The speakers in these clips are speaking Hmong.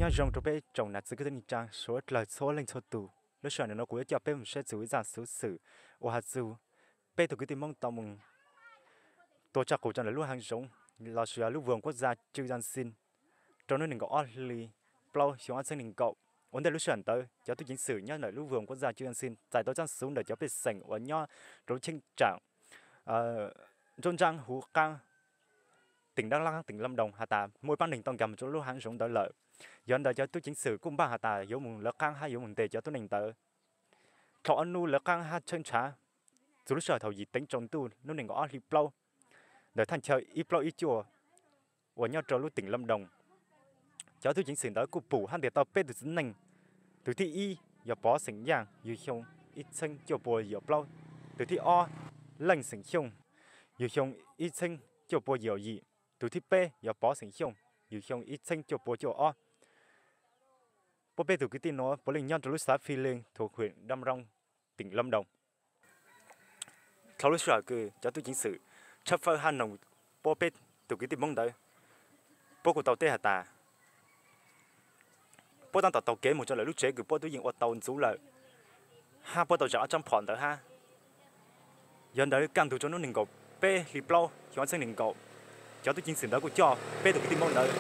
Zoo rau peb tsoom nam txiv kwv tij neej tsaa suav dlawg txhua leej txhua tus. Lub sij hawm no kuv yuav coj peb mus saib txug ib zaaj xuv xwm uas has txug peb tug kwv tij Moob tau mus tua tshaj qus rau ntawm lub haav zoov lossis yog lub vwm kuab txag Tsw Yaj Xin rau nub neeg nkaum ob hli plaub xyoo ob txheeb neeg nkaum. Ua ntej lub sij hawm ntawd cov tub ceev xwm nyob ntawm lub vwm kuab txag Tsw Yaj Xin txais tau txaj xuv ntawm cov pej xeem uas nyob rau lub cheeb tsam Nruab Ntsaab Huv Qaab, teem Dab Lab Qaab, teem Lam Doos has tas muaj ib paab neeg tau nkag mus rau lub haav zoov ntawd lawm. Yog ntawd cov tub ceev xwm kuj npaj has tas yuav mus lawv qaab hab yuav mus ntes cov tuab neeg ntawd. Dhau ob nub lawv qaab hab tshawb ntshav, txug lub sij hawm thaum yim teev tsaus ntuj nub neeg nkaum ob hli plaub, ntawm thaj chaw ib plaub ib cuaj uas nyob rau lub teem Lam Doos, cov tub ceev xwm ntawd kuj pum hab ntes tau peb tug txiv neej. Tug thib ib yog Pov Xeem Yaaj, yug xyoo ib txheeb cuaj pua yim plaub. Tug thib ob Leej Xeem Xyooj, yug xyoo ib txheeb cuaj pua yim yim. Tug thib peb yog Pov Xeem Xyooj, yug xyoo ib txheeb cuaj pua cuaj ob. Puab peb tug kwv tij nuav puav leej nyob rau lub xav Phi Leej, thuv hwm Dam Roo, teem Lam Doos. Dhau lub sij hawm kws cov tub ceev xwm tshawb fawb hab noog puab peb tug kwv tij Moob ntawd, puab kuj tau teb has tas puab taab tom taug kev mus rau lawm lub tsev kws puab tub yeej ua tau ntxuv lawm, hab puab tau zam ob tsaab phom ntawd hab. Yog ntawd kaj ntug rau nub neeg nkaum peb hli plaub xyoo ob txheeb neeg nkaum, cov tub ceev xwm ntawd kuj coj peb tug kwv tij Moob ntawd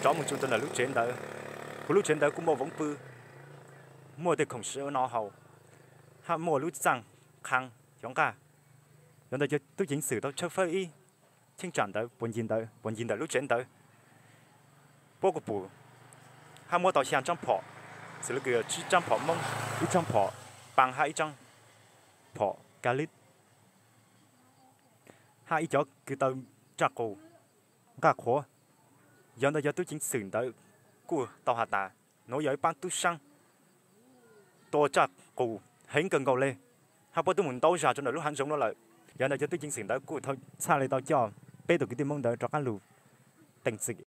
rov mus tsu rau ntawm lub tsev ntawd, kuv lub tsev ntawd kuj muaj voov pw, muaj tej khoom sib no haus, hab muaj lub txaaj qhaa xyov nqaj. Yog ntawd cov tub ceev xwm tau tshawb fawb ib cheeb tsam ntawd puag ncig ntawd, puag ncig ntawm lub tsev ntawd, puab kuj pum hab muab tau xyaa tsaab phom, xws le kws tsib tsaab phom Moob, ib tsaab phom Paa hab ib tsaab phom Kalib, hab ib cov kws taw tsaaj qus nqaj qhuav. Yog ntawd cov tub ceev xwm ntawd kuj tau has tas nuav yog ib paab tub saab tua tsaaj qus heev kawg nkaus le, hab puab tub mus ntau zag rau ntawm lub haav zoov nuav lawm. Yog ntawd cov tub ceev xwm ntawd kuj txhaj le tau coj peb tug kwv tij Moob ntawd rov qaab lug teem txim.